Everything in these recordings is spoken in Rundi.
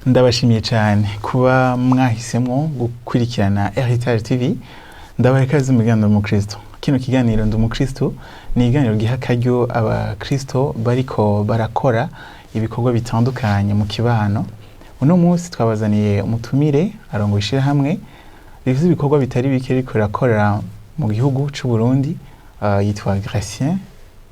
Ndabashimiye cyane kuba mwahisemo gukurikirana Heritage TV. Ndabaha ikaze mu kiganiro Umukristo. Kino kiganiro Ndi Umukristo ni ikiganiro giha akaryo abakristo bariko barakora ibikorwa bitandukanye mu kibano. Uno munsi twabazaniye umutumire arongoye ishirahamwe rifite ibikorwa bitari bike ririko rirakorera mu gihugu c'u Burundi, yitwa Gratien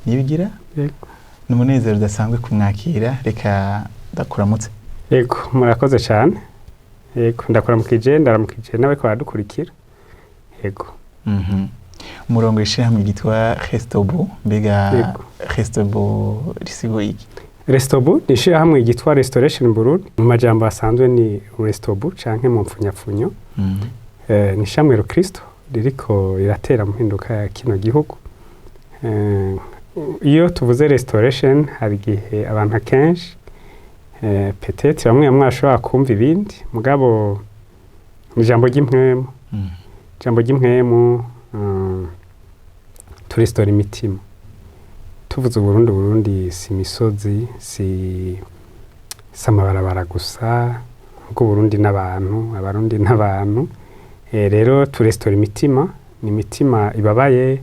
Nibigira. Yego. Ni umunezero udasanzwe kumwakira. Reka ndakuramutse. Yego, murakoze cyane. Yego, ndakuramukije, ndaramukije n'abariko baradukurikira. Yego. Umurongo w'ishirahamwe ryitwa Restobu, mbega Yego. Restobu risiguye iki? Restobu ni ishirahamwe ryitwa Restoration Burundi. Mu majambo asanzwe ni Restobu canke mu mpfunyapfunyo. Ni ishirahamwe rukristo ririko riratera mu mpinduka ya kino gihugu. Iyo tuvuze restoration, hari igihe abantu akenshi peut-être bamwe bamwe bashobora kumva ibindi, mugabo ni ijambo ry'impwemu. Ijambo ry'impwemu, turestora imitima. Tuvuze Uburundi, Burundi si imisozi, si amabarabara gusa, ubwo Burundi n'abantu, Abarundi n'abantu. Rero turestora imitima, ni imitima ibabaye.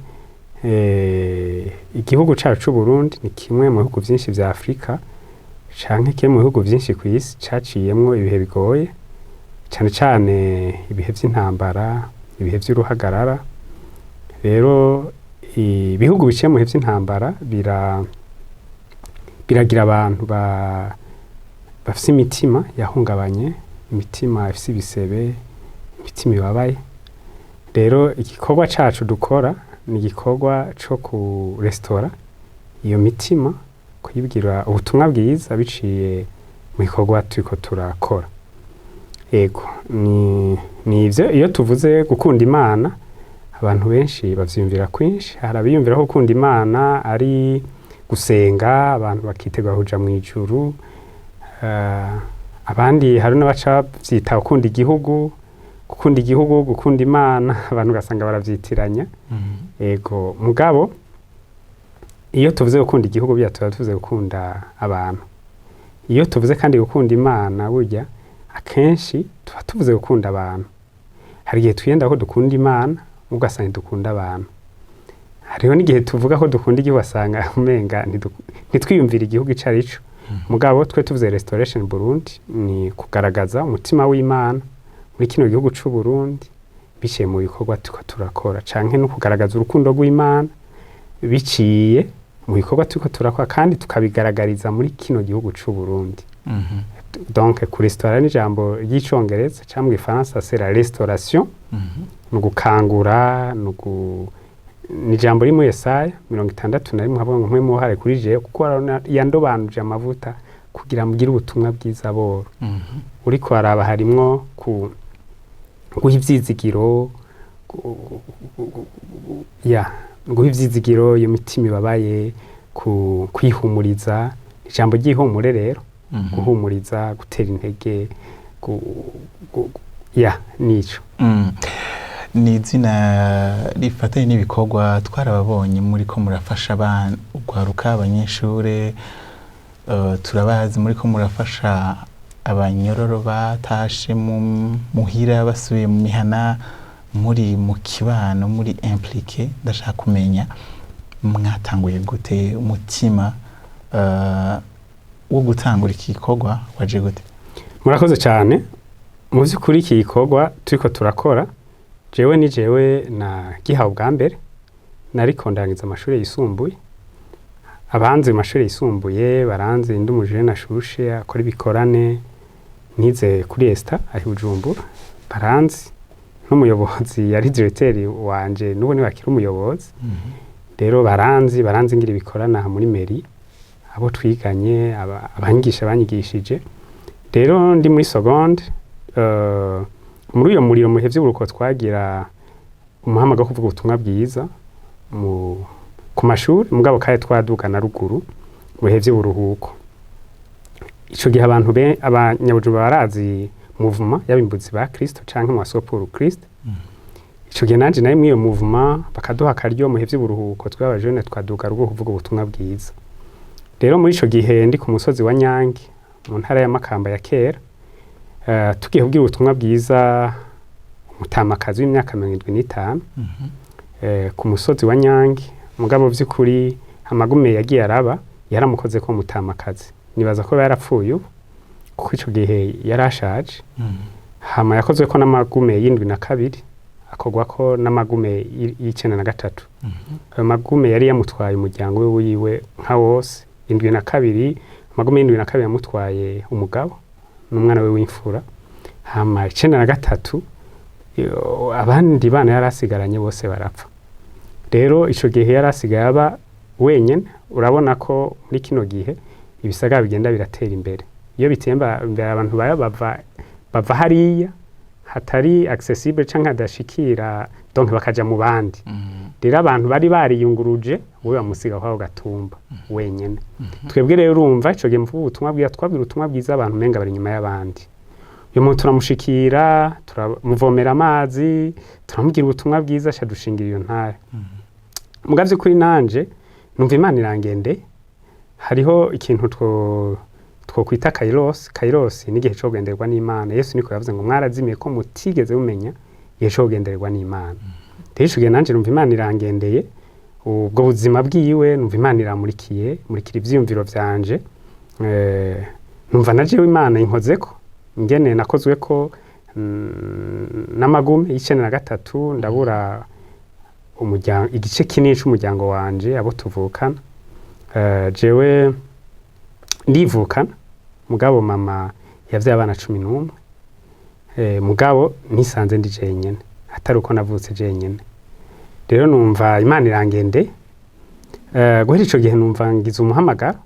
Igihugu cacu c'Uburundi ni kimwe mu bihugu vyinshi vya Afurika canke kimwe mu bihugu vyinshi kw'isi caciyemwo ibihe bigoye, cane cane ibihe vy'intambara, ibihe vy'uruhagarara. Rero ibihugu biciye mu bihe vy'intambara biragira abantu bafise imitima yahungabanye, imitima ifise ibisebe, imitima ibabaye. Rero igikorwa cacu dukora ni igikorwa co kurestora iyo mitima, kuyibwira ubutumwa bwiza biciye mu gikorwa turiko turakora. Ego, ni ivyo. Iyo tuvuze gukunda Imana, abantu benshi bavyiyumvira kwinshi. Hari abiyumvira ko gukunda Imana ari gusenga, abantu bakitegura kuja mw'ijuru. Abandi hari n'abaca bavyita gukunda igihugu, gukunda igihugu, gukunda Imana, abantu ugasanga baravyitiranya. Ego, mugabo iyo tuvuze gukunda igihugu, burya tuba tuvuze gukunda abantu. Iyo tuvuze kandi gukunda Imana, burya akenshi tuba tuvuze gukunda abantu. Hari igihe twiyenda ko dukunda Imana, ugasanga ntidukunda abantu. Hariho n'igihe tuvuga ko dukunda igihugu, ugasanga umenga ntitwiyumvire igihugu ico ari cyo. Mugabo twe tuvuze Restoration Burundi, ni kugaragaza umutima w'Imana muri kino gihugu c'u Burundi biciye mu bikorwa turiko turakora, canke no kugaragaza urukundo rw'Imana biciye mu bikorwa turiko turakora, kandi tukabigaragariza muri kino gihugu c'u Burundi. Donc kurestaura ni ijambo ry'icongereza cyangwa mu gifaransa c'est la restauration, ni ugukangura, ni ijambo riri muri Yesaya 61, havuga ngo: "Mpwemu uhare kuri jewe, kuko yandobanuje amavuta kugira mugire ubutumwa bwiza boro." Uriko araba harimwo ku guha ivyizigiro, ya guha ivyizigiro iyo mitima ibabaye, ku kwihumuriza, ijambo ry'ihumure rero, guhumuriza, gutera intege, ya nico. Ni izina rifatanye n'ibikorwa. Twarababonye muri ko murafasha abana, urwaruka, abanyeshure, turabazi muri ko murafasha abanyororo batashe mu muhira, basubiye mu mihana, muri mu kibano, muri impliqué. Ndashaka kumenya mwatanguye gute, umutima wo gutangura iki gikorwa waje gute? Murakoze cyane. Mu by'ukuri iki gikorwa turiko turakora, jewe ni jewe nagihawe ubwa mbere. Nariko ndangiza amashuri yisumbuye. Abanze mu mashuri yisumbuye baranze, ndi umujene ashushe akora ibikorane. Nize kuri ESTA ahi Bujumbura, baranzi n'umuyobozi yari directeur wanje, n'ubu niwe akiri umuyobozi. Rero baranzi ngira ibikorana aha muri mairie, abo twiganye, abanyigisha banyigishije. Rero ndi muri seconde, muri uyo muriro mu bihe vy'uburuhuko twagira umuhamagaro wo kuvuga ubutumwa bwiza ku mashuri, mugabo kandi twaduga na ruguru mu bihe vy'uburuhuko. Ico gihe abantu abanyabujumbura barazi mouvement y'abimbuzi ba Kristo canke mu Pour Christ. Ico gihe nanje nari muri iyo mouvement, bakaduha akaryo mu bihe vy'uburuhuko, twe abajene twaduga ruguru kuvuga ubutumwa bwiza. Rero muri ico gihe ndi ku musozi wa Nyange mu ntara ya Makamba ya kera. Tugiye kubwira ubutumwa bwiza umutamakazi w'imyaka 75 ku musozi wa Nyange. Mugabo vy'ukuri amagume yagiye araba yaramukoze ko mutamakazi, nibaza ko yarapfuye ubu kuko ico gihe yarashaje. Hama yakozwe ko n'amagume y'72, akorwa ko n'amagume y'93. Ayo magume yari yamutwaye umuryango we wiwe nka wose. 72, amagume y'72 yamutwaye umugabo n'umwana we w'imfura. Hama 93 abandi bana yari asigaranye bose barapfa. Rero ico gihe yari asigaye aba wenyene. Urabona ko muri kino gihe ibisagara bigenda biratera imbere, iyo bitemba imbere abantu baya bava hariya hatari accessible canke hadashikira, donc bakaja mu bandi. Rero abantu bari bariyunguruje, we bamusiga kwako gatumba wenyene. Twebwe rero urumva ico gihe mvuga ubutumwa bwiza, twabwira ubutumwa bwiza abantu umenga bari inyuma y'abandi. Uyu muntu turamushikira, turamuvomera amazi, turamubwira ubutumwa bwiza, aca dushingira iyo ntare. Muga vy'ukuri nanje numva Imana irangende. Hariho ikintu twokwita kairos. Kairos ni igihe co kugenderwa n'Imana. Yesu niko yavuze ngo mwarazimiye ko mutigeze mumenya igihe co kugenderwa n'Imana. Rero ico gihe nanje numva Imana irangendeye, ubwo buzima bwiwe numva Imana iramurikiye, murikira ivyiyumviro vyanje. Numva na jewe Imana inkozeko ingene nakozwe ko n'amagume y'93, ndabura umuryango, igice kinini c'umuryango wanje, abo tuvukana. Jewe ndivukana, mugabo mama yavyaye abana 11. Mugabo nisanze ndi jenyene, atari uko navutse jenyene. Rero numva Imana irangende. Guhera ico gihe numva ngize umuhamagaro.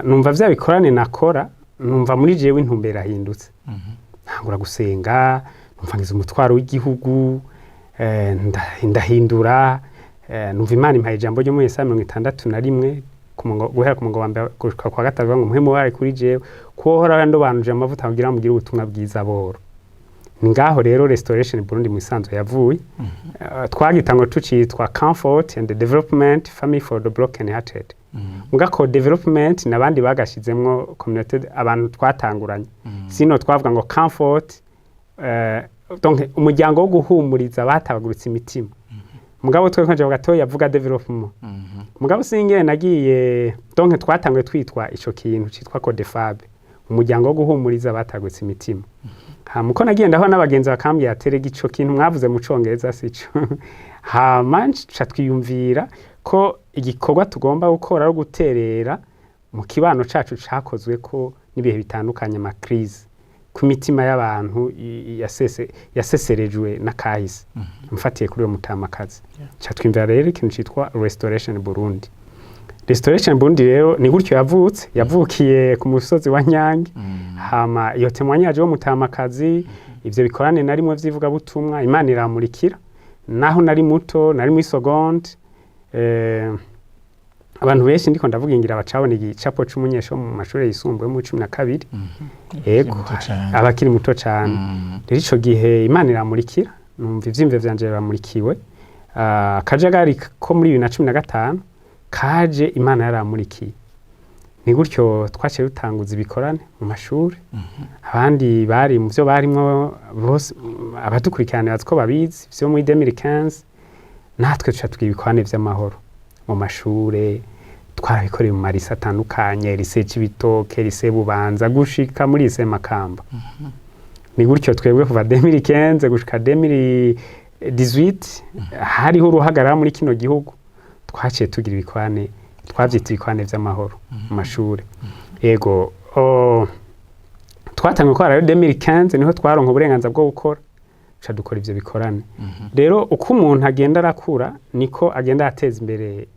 Numva vya bikorane nakora, numva muri jewe intumbero irahindutse. Ntangura gusenga, numva ngize umutwaro w'igihugu. Ndahindura. Numva Imana impaye ijambo ryo muri Yesaya 61 guhera ku murongo wa mbere gushika kwa gatatu, ngo muhemu wawe kuri jewe, ko Uhoraho yandobanuje amavuta kugira mugire ubutumwa bwiza boro. Ni ngaho rero Restoration Burundi mu isanzwe yavuye. Twagita ngo tucitwa Comfort and Development Family for the Broken Hearted. Muga ko development n'abandi bagashizemwo community, abantu twatanguranye. Sino twavuga ngo comfort, donc umuryango wo guhumuriza batabaguritse imitima. Mugabo twe nkaje gato yavuga development. Mugabo singe nagiye, donc twatanguye twitwa ico kintu citwa Codefab, umuryango wo guhumuriza batagutse imitima. Hama uko nagiye ndaho n'abagenzi bakambwira terega ico kintu mwavuze mu Congereza sico. Hama nca twiyumvira ko igikorwa tugomba gukora ari guterera mu kibano cacu cakozwe ko n'ibihe bitandukanye, ama crises ku mitima y'abantu yaseserejwe n'akahise, mfatiye kuri uwo mutamakazi. Ca twiyumvira rero ikintu citwa Restoration Burundi. Restoration Burundi rero ni gutyo yavutse, yavukiye ku musozi wa Nyange. Hama iyo témoignage wo mutamakazi, ivyo bikorane narimwe vy'ivugabutumwa, Imana iramurikira naho nari muto, nari muri seconde. Abantu benshi ndiko ndavuga ingira bacabona igicapo c'umunyeshure mu mashuri yisumbuye mu 12. Yego. Muto cane. Abakiri muto cane. Rero ico gihe Imana iramurikira, numva ivyiyumviro vyanje biramurikiwe. Akajagari ko muri 2015 kaje Imana yaramurikiye. Ni gutyo twaciye dutanguza ibikorane mu mashuri. Abandi bari mu vyo barimwo bose, abadukurikirana bazi ko babizi vyo muri 2015. Natwe tuca tugira ibikorane vy'amahoro mu mashure. Twarabikoreye mu ma lycées atandukanye, lycée Cibitoke, lycée Bubanza, gushika muri lycée Makamba. Ni gutyo twebwe kuva 2015 gushika 2018 hariho uruhagarara muri kino gihugu, twaciye tugira ibikorane, twavyita ibikorane vy'amahoro mu mashure. Yego, twatanguye gukora rero 2015, niho twaronka uburenganzira bwo gukora, duca dukora ivyo bikorane. Rero uko umuntu agenda arakura niko agenda ateza imbere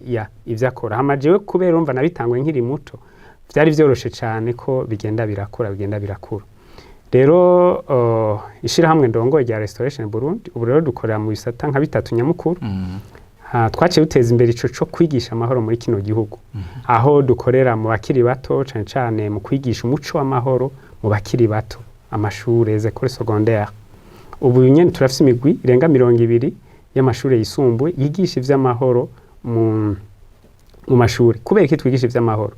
ya ivyo akora. Hama jewe kubera urumva nabitanguye nkiri muto, vyari vyoroshe cane ko bigenda birakura, bigenda birakura. Rero ishirahamwe ndongoye rya Restoration Burundi, ubu rero dukorera mu bisata nka bitatu nyamukuru. Twaciye duteza imbere ico co kwigisha amahoro muri kino gihugu, aho dukorera mu bakiri bato cane cane mu kwigisha umuco w'amahoro mu bakiri bato, amashure école secondaire. Ubu nyene turafise imigwi irenga 20 y'amashure yisumbuye yigisha ivy'amahoro mu mashure. Kubera iki twigisha ivy'amahoro?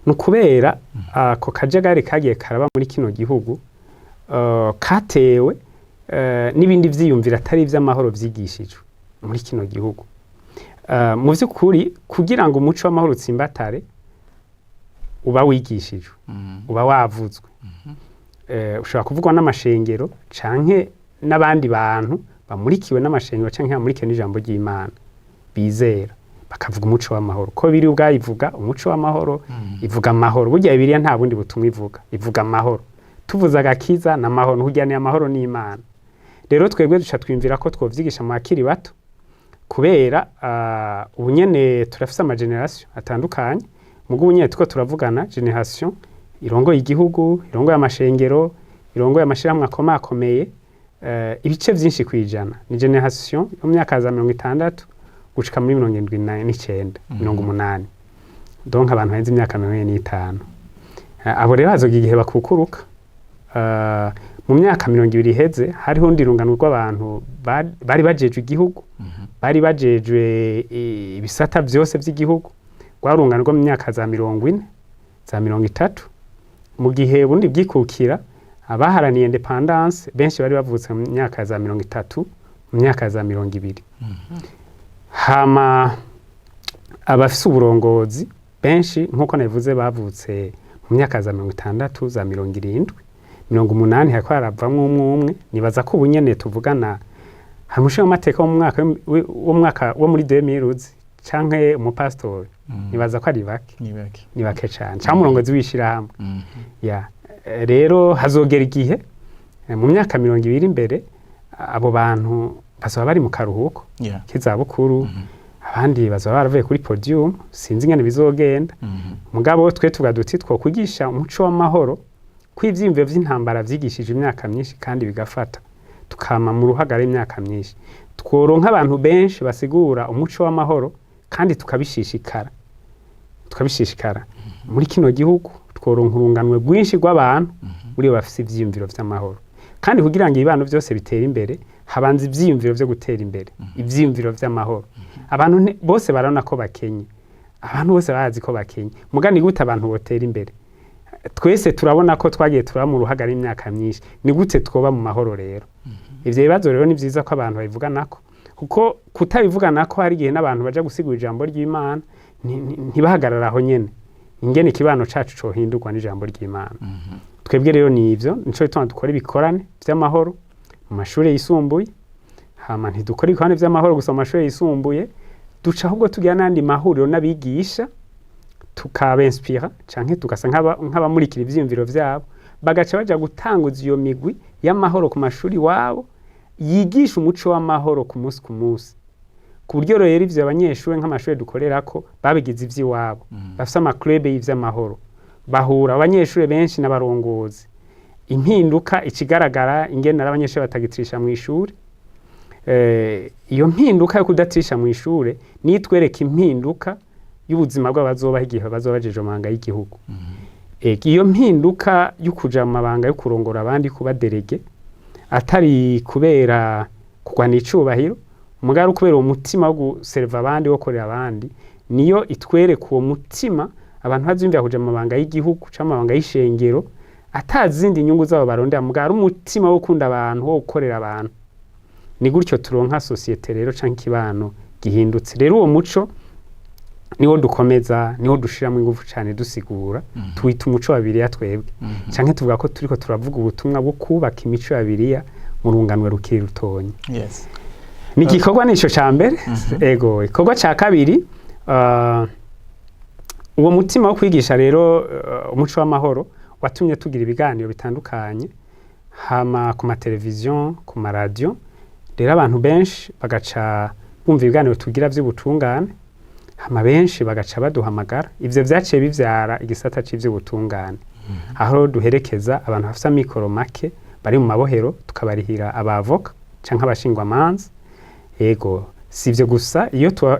Ni ukubera ako kajagari kagiye karaba muri kino gihugu, katewe n'ibindi vyiyumviro atari ivy'amahoro vyigishijwe muri kino gihugu. Mu vy'ukuri, kugira ngo umuco w'amahoro utsimbatare, uba wigishijwe, uba wavuzwe. Ushobora kuvugwa n'amashengero canke n'abandi bantu bamurikiwe n'amashengero canke bamurikiwe n'ijambo ry'Imana, bizera, bakavuga umuco w'amahoro ko biri ubwayivuga umuco w'amahoro. Ivuga amahoro. Burya Bibiliya nta bundi butumwa ivuga, ivuga amahoro. Tuvuze agakiza n'amahoro, ntugira amahoro n'Imana. Rero twebwe duca twiyumvira ko twovyigisha mu bakiri bato, kubera ubu nyene turafise ama générations atandukanye. Mugo ubu nyene turiko turavugana, génération irongoye igihugu, irongoye amashengero, irongoye amashirahamwe akomakomeye, ibice vyinshi kwijana ni génération yo mu myaka za 60 gushika muri 79, 80, donc abantu barenze imyaka 45. Abo rero hazoga igihe bakukuruka. Mu myaka 20 iheze hariho urundi rungano rw'abantu bari bajejwe igihugu, bari bajejwe ibisata vyose vy'igihugu, rwa rungano rwo mu myaka za 40, za 30. Mu gihe ubundi bwikukira, abaharaniye indépendance benshi bari bavutse mu myaka za 30, mu myaka za 20. Hama abafise uburongozi benshi, nk'uko nabivuze, bavutse mu myaka za 60, za 70, 80, hariko haravamwo umwe umwe. Nibaza ko ubu nyene tuvugana hari umushingamateka wo mu mwaka wo muri 2000 uzi, canke umupasitori. Nibaza ko ari bake. Ni bake. Ni bake cane, canke umurongozi w'ishirahamwe. Ya, rero hazogera igihe, mu myaka 20 imbere, abo bantu bazoba bari mu karuhuko k'izabukuru, abandi bazoba baravuye kuri podium, sinzi ingene bizogenda. Mugabo twe tuvuga duti twokwigisha umuco w'amahoro, ko ivyiyumviro vy'intambara vyigishije imyaka myinshi kandi bigafata, tukama mu ruhagara imyaka myinshi. Tworonka abantu benshi basigura umuco w'amahoro kandi tukabishishikara, tukabishishikara muri kino gihugu, tworonka urunganwe rwinshi rw'abantu muri bo bafise ivyiyumviro vy'amahoro. Kandi kugira ngo ibibano vyose bitere imbere, habanza ivyiyumviro vyo gutera imbere, ivyiyumviro vy'amahoro. Abantu bose barabona ko bakenye, abantu bose barazi ko bakenye. Mugani gute abantu botera imbere? Twese turabona ko twagiye turaba mu ruhagara imyaka myinshi. Ni gute twoba mu mahoro? Rero ivyo bibazo rero ni vyiza ko abantu babivuganako, kuko kutabivuganako hari igihe n'abantu baja gusigura ijambo ry'Imana ntibahagarara aho nyene, ingene ikibano cacu cohindurwa n'ijambo ry'Imana. Twebwe rero ni ivyo, nico gituma dukora ibikorane vy'amahoro mu mashuri yisumbuye. Hama ntidukora ibikorane vy'amahoro gusa mu mashuri yisumbuye, duca ahubwo tugira n'andi mahuriro n'abigisha, tukabenspira canke tugasa nk'abamurikira ivyiyumviro vyabo, bagaca baja gutanguza iyo migwi y'amahoro ku mashuri iwabo, yigisha umuco w'amahoro ku munsi ku munsi, ku buryo rero ivyo abanyeshuri, nk'amashuri dukorerako, babigize ivy'iwabo. Bafise ama clubs y'ivy'amahoro, bahura abanyeshuri benshi n'abarongozi. Impinduka ikigaragara ingene ari abanyeshuri batagitirisha mu ishuri. Iyo mpinduka yo kudatirisha mu ishure niyo itwereka impinduka y'ubuzima bw'abazobaho igihe bazoba bajejwe amabanga y'igihugu. Iyo mpinduka yo kuja mu mabanga yo kurongora abandi, kuba délégué, atari kubera kurwana icubahiro, mugabo ari ukubera uwo mutima wo guserva abandi, wo gukorera abandi, niyo itwereka uwo mutima abantu baziyumvira kuja mu mabanga y'igihugu canke mu mabanga y'ishengero, atazindi nyungu zabo barondera, mugabo ari umutima wo gukunda abantu, wo gukorera abantu. Ni gutyo turonka société rero canke ikibano gihindutse. Rero uwo muco niwo dukomeza, niwo dushiramo ingufu cane dusigura. Tuwita umuco wa Bibiliya twebwe, canke tuvuga ko turiko turavuga ubutumwa bwo kubaka imico ya Bibiliya mu runganwe rukiri rutonyi. Ni igikorwa nico ca mbere. Ego, igikorwa ca kabiri, uwo mutima wo kwigisha rero umuco w'amahoro watumye tugira ibiganiro bitandukanye, hama ku mateleviziyo, ku maradiyo. Rero abantu benshi bagaca bumva ibiganiro tugira vy'ubutungane, hama benshi bagaca baduhamagara. Ivyo vyaciye bivyara igisata c'ivy'ubutungane, aho duherekeza abantu bafise amikoro make bari mu mabohero, tukabarihira abavoka canke abashingwamanza. Ego, si ivyo gusa,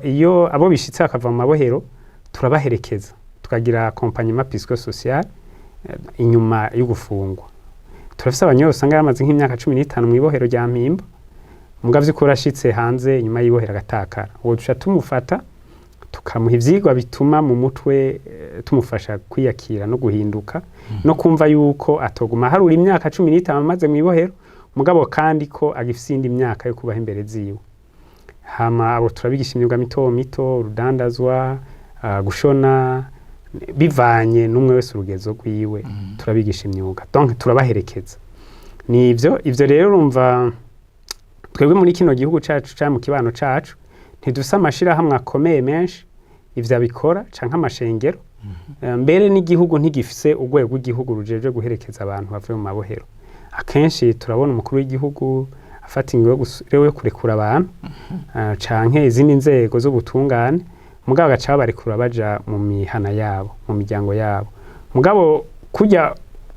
iyo abo bishitse bakava mu mabohero, turabaherekeza, tukagira accompagnement psychosocial inyuma yo gufungwa. Turafise abanyororo usanga yamaze nk'imyaka 15 mw'ibohero rya Mpimba, mugabo vy'ukuri ashitse hanze inyuma y'ibohero agatakara, uwo duca tumufata. Tukamuha ivyigwa bituma mu mutwe tumufasha kwiyakira no guhinduka no kumva yuko atoguma harura imyaka 15 amaze mw'ibohero, mugabo kandi ko agifise iyindi myaka yo kubaho imbere ziwe. Hama abo turabigisha imyuga mito mito, urudandazwa, gushona, bivanye n'umwe wese urugezo rwiwe. Turabigisha imyuga, donc turabaherekeza. Nivyo ivyo rero. Urumva, twebwe muri kino gihugu cacu canke mu kibano cacu ntidufise amashirahamwe akomeye menshi ivyo abikora canke amashengero. Mbere n'igihugu ntigifise urwego rw'igihugu rujejwe guherekeza abantu bavuye mu mabohero. Akenshi turabona umukuru w'igihugu afata ingingo yo kurekura abantu canke izindi nzego z'ubutungane, mugabo bagaca babarekura baja mu mihana yabo, mu miryango yabo. Mugabo kurya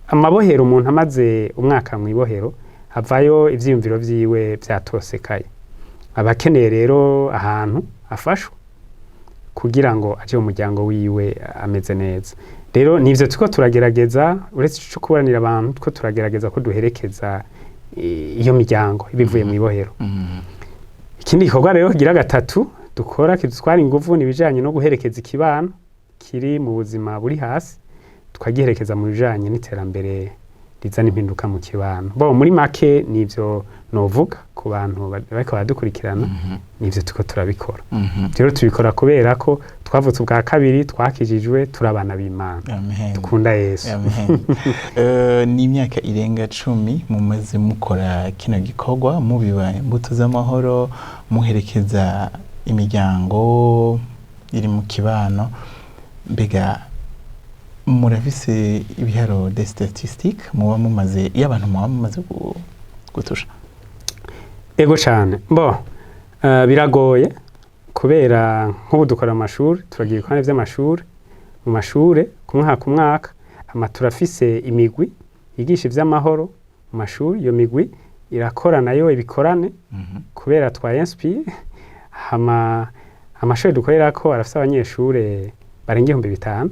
amabohero, umuntu amaze umwaka mw'ibohero avayo ivyiyumviro vyiwe vyatosekaye, aba akeneye rero ahantu afashwa kugira ngo aje mu muryango wiwe ameze neza. Rero nivyo turiko turagerageza. Uretse ico kuburanira abantu, turiko turagerageza ko duherekeza iyo miryango ibivuye mw'ibohero. Ikindi gikorwa rero kigira gatatu dukora kidutwara inguvu ni ibijanye no guherekeza ikibano kiri mu buzima buri hasi, tukagiherekeza mu bijanye n'iterambere rizana impinduka mu kibano. Bo muri make nivyo novuga ku bantu bariko baradukurikirana. Nivyo turiko turabikora. Rero tubikora kubera ko twavutse ubwa kabiri, twakijijwe, turi abana b'Imana. Amen. Dukunda Yesu. Amen. Ni imyaka irenga 10 mumaze mukora kino gikorwa, mubiba imbuto z'amahoro, muherekeza imiryango iri mu kibano. Mbega murafise ibiharuro de statistique muba mumaze, iyo abantu muba mumaze gutusha? Ego cane. Bo biragoye kubera nk'ubu dukora amashuri, turagira ibikorane vy'amashuri mu mashure ku mwaka ku mwaka. Ama turafise imigwi yigisha ivy'amahoro mu mashuri. Iyo migwi irakora nayo ibikorane kubera twa inspire. Hama amashuri dukorerako arafise abanyeshure barenga 5000.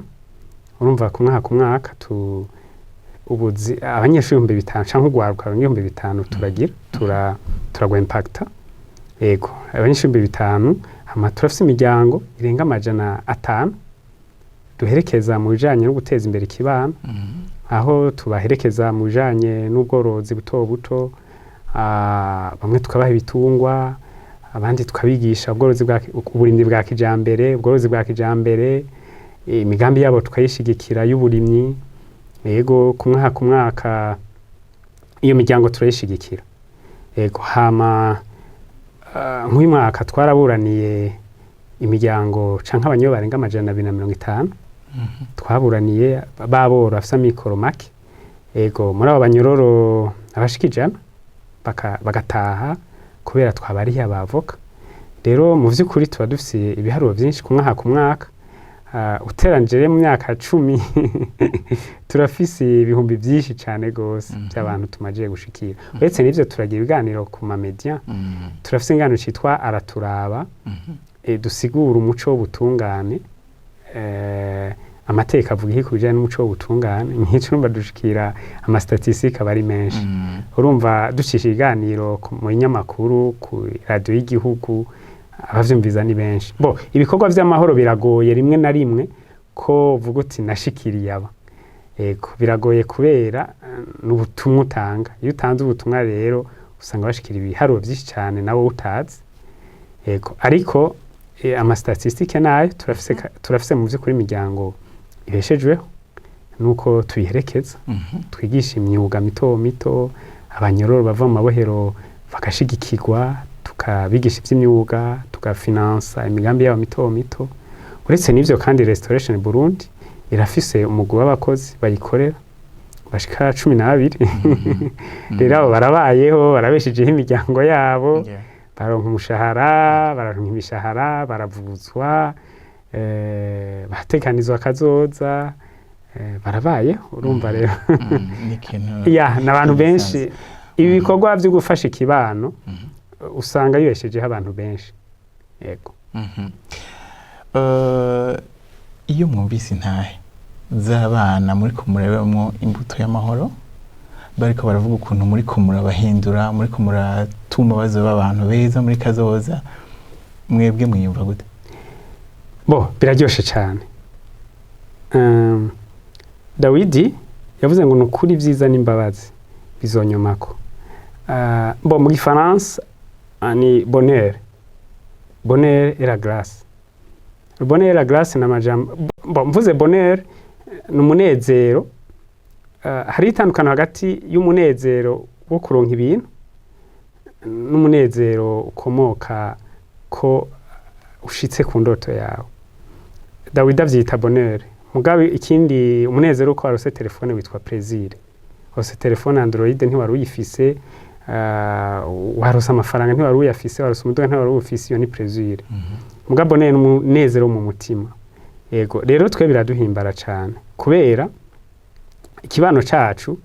Urumva, ku mwaka ku mwaka tu ubuzi abanyeshuri 5000 canke urwaruka barenga 5000 turagira turagwa impacta. Yego, abanyeshuri 5000. Hama turafise imiryango irenga 500 duherekeza mu bijanye no guteza imbere ikibano, aho tubaherekeza mu bijanye n'ubworozi buto buto, bamwe tukabaha ibitungwa, abandi tukabigisha ubworozi bwa uburimyi bwa kijambere, ubworozi bwa kijambere, imigambi yabo tukayishigikira y'uburimyi. Yego, ku mwaka ku mwaka iyo miryango turayishigikira. Yego. Hama nk'uyu mwaka twaraburaniye imiryango canke abanyobe barenga 250 twaburaniye, baboro bafise amikoro make. Ego, muri abo banyororo abashika 100 bagataha kubera twabarihiye abavoka. Rero mu vy'ukuri tuba dufise ibiharuro vyinshi ku mwaka ku mwaka. Uteranije rero mu myaka 10, turafise ibihumbi vyinshi cane gose vy'abantu tumajije gushikira. Uretse n'ivyo, turagira ibiganiro ku mamedia. Turafise ikiganiro citwa Araturaba, dusigura umuco w'ubutungane, amateka avuga iki ku bijanye n'umuco w'ubutungane. Nk'ico urumva dushikira ama statistiques aba ari menshi. Urumva, ducisha ibiganiro mu binyamakuru, ku radiyo y'igihugu, abavyumviza ni benshi. Bo ibikorwa vy'amahoro biragoye rimwe na rimwe ko uvuga uti nashikiriye aba. Ego, biragoye kubera n'ubutumwa utanga. Iyo utanze ubutumwa rero usanga bashikira ibiharuro vyinshi cane nawe utazi. Ego, ariko ama statistiques nayo turafise, turafise mu vy'ukuri imiryango ibeshejweho nuko tuyiherekeza, twigisha imyuga mito mito, abanyororo bava mu mabohero bagashigikirwa, tukabigisha ivy'imyuga, tugafinansa imigambi yabo mito mito. Uretse n'ivyo kandi, Restoration Burundi irafise umugwi w'abakozi bayikorera bashika 12. Rero abo barabayeho, barabeshejeho imiryango yabo. Baronka umushahara, baronka imishahara, baravuzwa, baratekanizwa akazoza, barabayeho. Urumva rero Ni ikintu ya ni abantu benshi. gisanzwe. Ibi bikorwa vyo gufasha ikibano usanga bibeshejeho abantu benshi. Yego. Iyo mwumvise intahe z'abana muriko murabamwo imbuto y'amahoro, bariko baravuga ukuntu muriko murabahindura, muriko muratuma bazoba abantu beza muri kazoza, mwebwe mwiyumva gute? Bo biraryoshe cyane. Dawidi yavuze ngo ni ukuri ibyiza n'imbabazi bizonyomako. Bo mu gifaransa ni bonheur, bonheur et la grâce. Le bonheur et la grâce ni amajambo. Bo mvuze bonheur, ni umunezero. Hari itandukano hagati y'umunezero wo kuronka ibintu n'umunezero ukomoka ko ushitse ku ndoto yawe. Dawidi avyita bonheur. Mugabe ikindi, umunezero uko warose telefone witwa plaisir. Warose telefone Android ntiwari uyifise, warose amafaranga ntiwari uyafise, warose umuduga ntiwari uwufise, iyo ni plaisir. Mugabo bonheur ni umunezero wo mu mutima. Yego, rero twe biraduhimbara cane kubera ikibano cacu.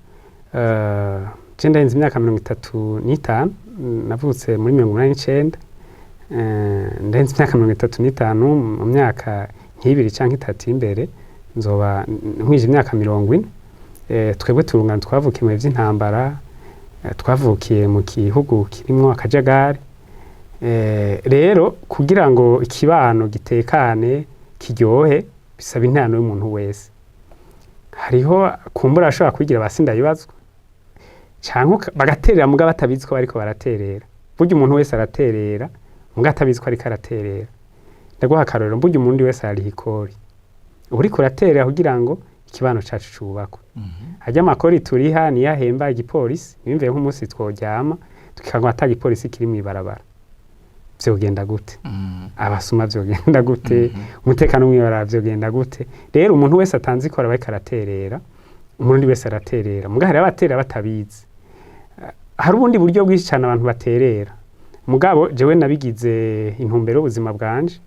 Je ndarenze imyaka 35, navutse muri 89. Ndarenze imyaka 35, mu myaka nk'ibiri canke itatu imbere nzoba nkwije imyaka 40. Twebwe turungano twavukiye mu bihe vy'intambara, twavukiye mu gihugu kirimwo akajagari. Rero kugira ngo ikibano gitekane, kiryohe, bisaba intano y'umuntu wese. Hariho kumbura ashobora kwigira ba sindabibazwa canke bagaterera muga batabizi ko bariko baraterera. Burya umuntu wese araterera muga atabizi ko ariko araterera. Ndaguha akarorero: burya umurundi wese arariha ikori. Uba uriko uraterera kugira ngo ikibano cacu cubakwe. Harya amakori turiha niyo ahemba igipolisi. Niyumviye nk'umunsi tworyama tukikangwa ata gipolisi kiri mw'ibarabara, vyogenda gute? Abasuma vyogenda gute? Umutekano mw'ibarabara vyogenda gute? Rero umuntu wese atanze ikora aba ariko araterera, umurundi wese araterera, muga hariho abaterera batabizi. Hari ubundi buryo bwinshi cane abantu baterera, mugabo jewe nabigize intumbero y'ubuzima bwanje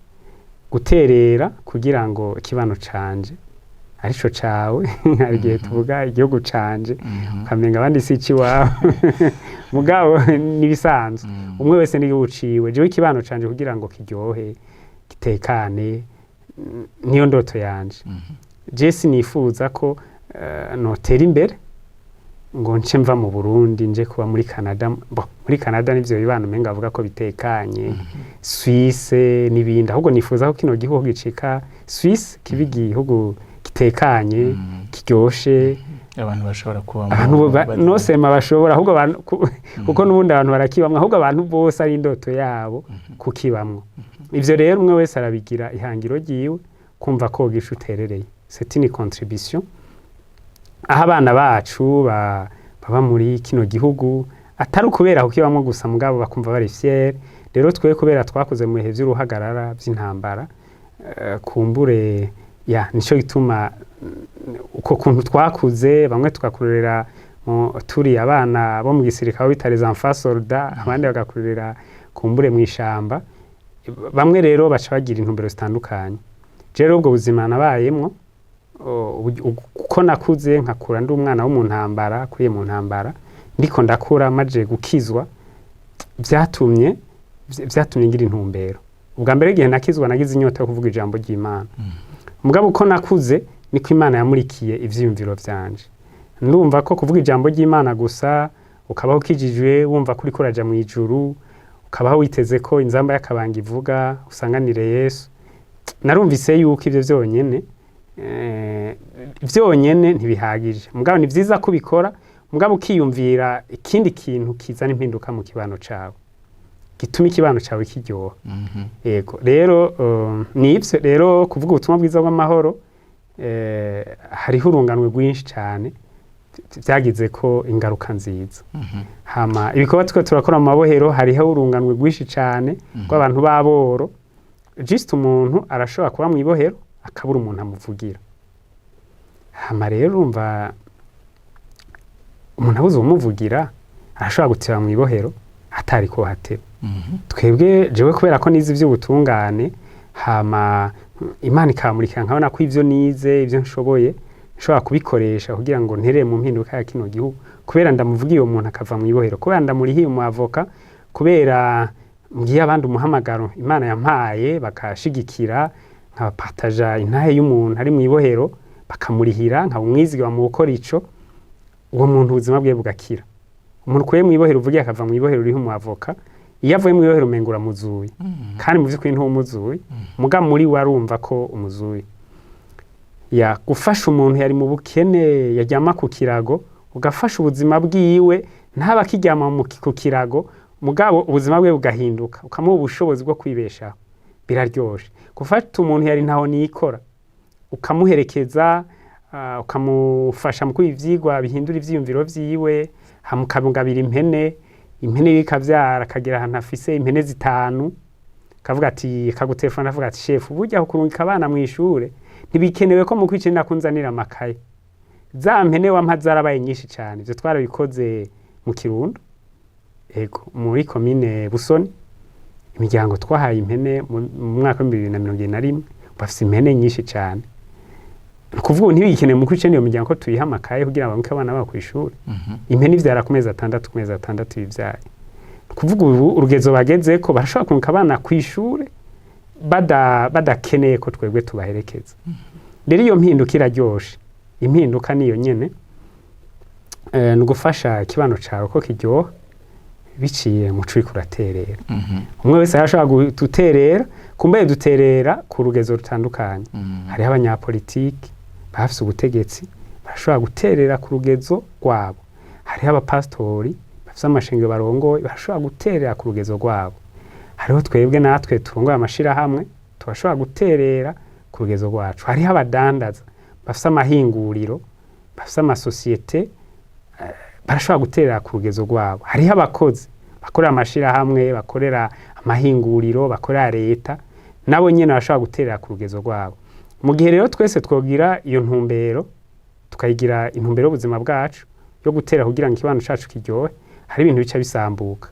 guterera kugira ngo ikibano canje, arico cawe. Hari igihe tuvuga igihugu canje, ukamenga abandi si iwawe, mugabo nibisanzwe. Umwe wese n'igihugu ciwe. Jewe ikibano canje kugira ngo kiryohe, gitekane, niyo ndoto yanje. Je sinifuza ko notera imbere ngo nce mva mu Burundi nje kuba muri Canada. Bo, muri Canada nivyo bibano umenga avuga ko bitekanye, Suisse n'ibindi. Ahubwo nifuza ko kino gihugu gicika Suisse, kiba igihugu gitekanye, kiryoshe. Abantu bashobora kubamo. Abantu nosema bashobora, ahubwo abantu kuko n'ubundi abantu barakibamwo, ahubwo abantu bose ari indoto yabo kukibamwo. Ivyo rero umwe wese arabigira ihangiro ryiwe, kumva ko gisha uterereye, c'est une contribution. Aho abana bacu baba muri kino gihugu atari ukubera kukibamwo gusa, mugabo bakumva bari fier. Rero twe kubera twakoze mu bihe vy'uruhagarara, vy'intambara, kumbure ya nico gituma uko kuntu twakuze, bamwe tugakurira turi abana bo mu gisirikare bita les enfants soldats, abandi bagakurira kumbure mu ishamba. Bamwe rero baca bagira intumbero zitandukanye. Je rero ubwo buzima nabayemwo, uko nakuze, nkakura ndi umwana wo mu ntambara, kuriye mu ntambara, ndiko ndakura maje gukizwa, vyatumye ngira intumbero. Ubwa mbere igihe nakizwa nagize inyota yo kuvuga ijambo ry'Imana. Mugabo uko nakuze niko Imana yamurikiye ivyiyumviro vyanje. Ndumva ko kuvuga ijambo ry'Imana gusa, ukabaho ukijijwe, wumva ko uriko uraja mw'ijuru, ukabaho witeze ko inzamba y'akabanga ivuga usanganire Yesu, narumvise yuko ivyo vyonyene vyonyene ntibihagije. Mugabo ni vyiza ko ubikora, mugabo ukiyumvira ikindi kintu kizana impinduka mu kibano cawe, gituma ikibano cawe kiryoha. Yego, rero ni ivyo. Rero kuvuga ubutumwa bwiza bw'amahoro, hariho urunganwe rwinshi cane vyagize ko ingaruka nziza. Hama ibikorwa twe turakora mu mabohero, hariho urunganwe rwinshi cane rw'abantu b'aboro. Juste umuntu arashobora kuba mw'ibohero akabura umuntu amuvugira. Hama rero urumva umuntu abuze uwumuvugira arashobora guteba mw'ibohero atari ko hateba. Twebwe, jewe kubera ko nize ivy'ubutungane, hama Imana ikamurikira nkabona ko ivyo nize, ivyo nshoboye, nshobora kubikoresha kugira ngo nterere mu mpinduka ya kino gihugu, kubera ndamuvugiye uwo muntu akava mw'ibohero, kubera ndamurihiye umwavoka, kubera mbwiye abandi umuhamagaro Imana yampaye bakashigikira, nkabapataja intahe y'umuntu ari mw'ibohero bakamurihira, nkaba umwizigama mu gukora ico, uwo muntu ubuzima bwe bugakira. Umuntu ukuye mw'ibohero uvugiye akava mw'ibohero uriho umwavoka. Iyo avuye mu ibohero, umenga uramuzuye, kandi mu vy'ukuri ntumuzuye, muga muri we arumva ko umuzuye. Ya gufasha umuntu yari mu bukene, yaryama ku kirago, ugafasha ubuzima bwiwe, ntaba akiryama ku kirago, mugabo ubuzima bwe bugahinduka, ukamuha ubushobozi bwo kwibeshaho, biraryoshe. Gufata umuntu yari ntaho nikora, ukamuherekeza, ukamufasha mu kwiga ivyigwa bihindura ivyiyumviro vyiwe, hama ukamugabira impene, impene yiwe ikavyara, akagera ahantu afise impene 5, akavuga ati, akagutelefona avuga ati: "Shefu, burya kurungika abana mw'ishure ntibikenewe ko mu kwicenda kunzanira amakaye, za mpene wampa zarabaye nyinshi cane." Ivyo twarabikoze mu Kirundo, ego, muri komine Busoni. Imiryango twahaye impene mu mwaka w'2021 bafise impene nyinshi cane. Ni ukuvuga ubu ntibikeneye mu kwicenda iyo miryango ko tuyiha amakaye kugira ngo barungike abana babo kw'ishure. Impene ivyara ku mezi 6, ku mezi 6 ibivyaye. Ni ukuvuga ubu urugezo bagezeko, barashobora kurungika abana kw'ishure badakeneye ko twebwe tubaherekeza. Rero iyo mpinduka iraryoshe. Impinduka niyo nyene, ni ugufasha ikibano cawe ko kiryoha biciye mu co uriko uraterera. Umwe wese arashobora guterera, kumbe duterera ku rugezo rutandukanye. Hariho abanyapolitiki bafise ubutegetsi, barashobora guterera ku rugezo rwabo. Hariho abapasitori bafise amashengero barongoye, barashobora guterera ku rugezo rwabo. Hariho twebwe natwe turongoye amashirahamwe, turashobora guterera ku rugezo rwacu. Hariho abadandaza bafise amahinguriro, bafise amasosiyete, barashobora guterera ku rugezo rwabo. Hariho abakozi bakorera amashirahamwe, bakorera amahinguriro, bakorera leta, nabo nyene barashobora guterera ku rugezo rwabo. Mu gihe rero twese twogira iyo ntumbero, tukayigira intumbero y'ubuzima bwacu yo gutera kugira ngo ikibano cacu kiryohe, hari ibintu bica bisambuka.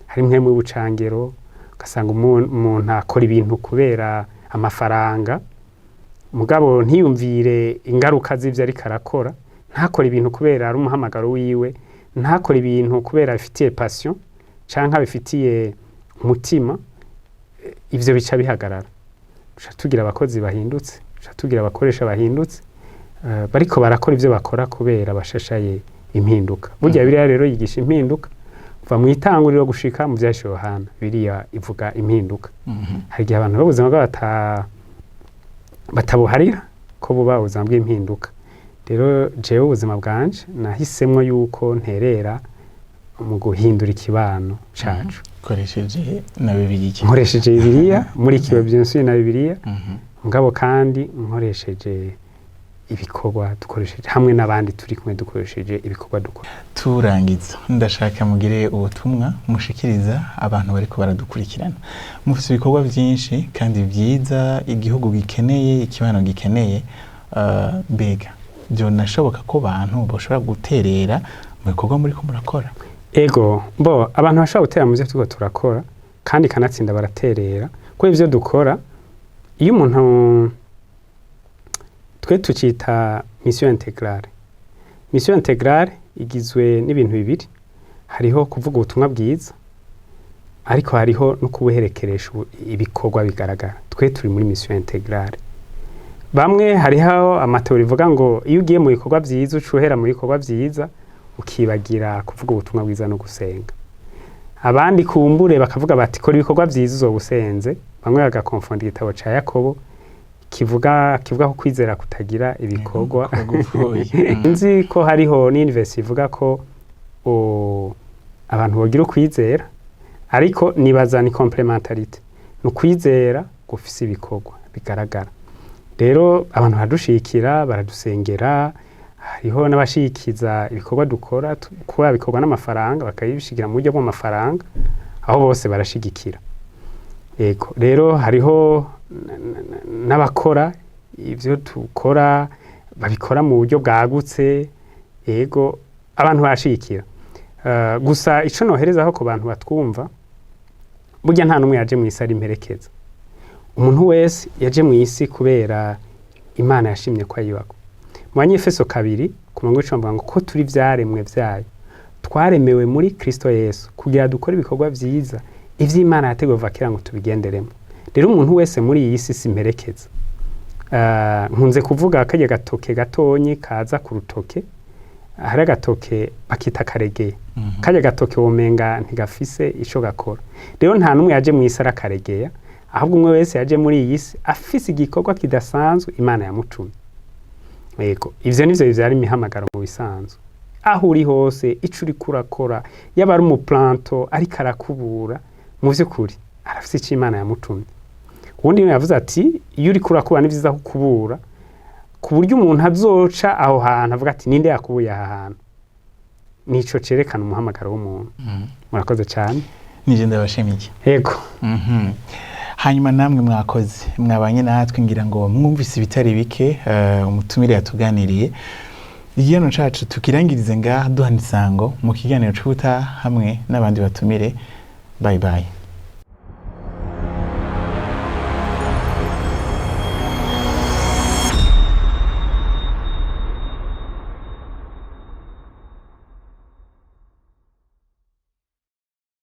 Hari impwemu y'ubucangero, ugasanga umuntu akora ibintu kubera amafaranga, mugabo ntiyumvire ingaruka z'ivyo ariko arakora, ntakore ibintu kubera ari umuhamagaro wiwe, ntakore ibintu kubera abifitiye passion canke abifitiye umutima. Ivyo bica bihagarara. Duca tugira abakozi bahindutse, duca tugira abakoresha bahindutse, bariko barakora ivyo bakora kubera bashashaye impinduka. Burya Bibiliya rero yigisha impinduka kuva mu itanguriro gushika mu Vyahise Yohana. Bibiliya ivuga impinduka. Hari igihe abantu b'ubuzima bwabo batabuharira ko buba ubuzima bw'impinduka. Rero jewe ubuzima bwanje nahisemwo yuko nterera mu guhindura ikibano cacu. Ukoresheje na Bibiliya. Nkoresheje Bibiliya, murikiwe byuzuye na Bibiliya, mugabo kandi nkoresheje ibikorwa dukoresheje hamwe n'abandi turi kumwe, dukoresheje ibikorwa dukora. Turangiza, ndashaka mugire ubutumwa mushikiriza abantu bariko baradukurikirana. Mufite ibikorwa byinshi kandi byiza igihugu gikeneye, ikibano gikeneye. Mbega byonashoboka ko abantu bashobora guterera mu bikorwa muriko murakora? Ego, bo abantu bashobora gutera mu byo turiko turakora, kandi kanatsinda baraterera, kuko ivyo dukora, iyo umuntu, twe tucita mission intégrale. Mission intégrale igizwe n'ibintu bibiri: hariho kuvuga ubutumwa bwiza, ariko hariho no kubuherekeresha ibikorwa bigaragara. Twe turi muri mission intégrale. Bamwe, hariho ama théories ivuga ngo iyo ugiye mu bikorwa vyiza, uca uhera mu bikorwa vyiza, ukibagira kuvuga ubutumwa bwiza no gusenga. Abandi kumbure bakavuga bati: "Kora ibikorwa vyiza, uzoba usenze." Bamwe bagakonfonda igitabo ca Yakobo kivuga ko kwizera kutagira ibikorwa kuba gupfuye. Nzi ko hariho n'universe ivuga ko abantu bogira ukwizera, ariko nibaza ni complémentarité, ni ukwizera gufise ibikorwa bigaragara. Rero abantu baradushikira, baradusengera, hariho n'abashikiza ibikorwa dukora, kuba bikorwa n'amafaranga, bakabishigira mu buryo bw'amafaranga, aho bose barashigikira. Yego, rero hariho n'abakora ivyo dukora, babikora mu buryo bwagutse. Yego, abantu barashigikira. Gusa ico noherezaho ku bantu batwumva, burya nta n'umwe yaje mw'isi ari imperekeza. Umuntu wese yaje mw'isi kubera Imana yashimye ko ayibako. Mu Banyefeso 2 ku murongo w'10 bavuga ngo ko turi vyaremwe vyayo, twaremewe muri Kristo Yesu kugira dukore ibikorwa vyiza ivy'Imana yateguye kuva kera ngo tubigenderemo. Rero umuntu wese muri iyi si si imperekeza. Nkunze kuvuga karya gatoke gatonyi kaza ku rutoke. Hari agatoke bakita karegeye. Karya gatoke womenga ntigafise ico gakora. Rero nta n'umwe yaje mu isi arakaregeya, ahubwo umwe wese yaje muri iyi si afise igikorwa kidasanzwe Imana yamutumye. Yego, ivyo nivyo bivyara imihamagaro mu bisanzwe. Aho uri hose, ico uriko urakora, yaba ari umuplanto ariko arakubura, mu vy'ukuri arafise ico Imana yamutumye. Uwundi niwe yavuze ati iyo uriko urakubura ni vyiza kukubura, ku buryo umuntu azoca aho hantu avuga ati ninde yakubuye aha hantu. Nico cerekana umuhamagaro w'umuntu. Murakoze cyane. Nije ndabashimiye. Yego. Hanyuma namwe mwakoze mwabanye natwe, ngira ngo mwumvise ibitari bike umutumire yatuganiriye. Ikiganiro cacu tukirangirize ngaha, duhana isango mu kiganiro c'ubutaha hamwe n'abandi batumire. Bye bye.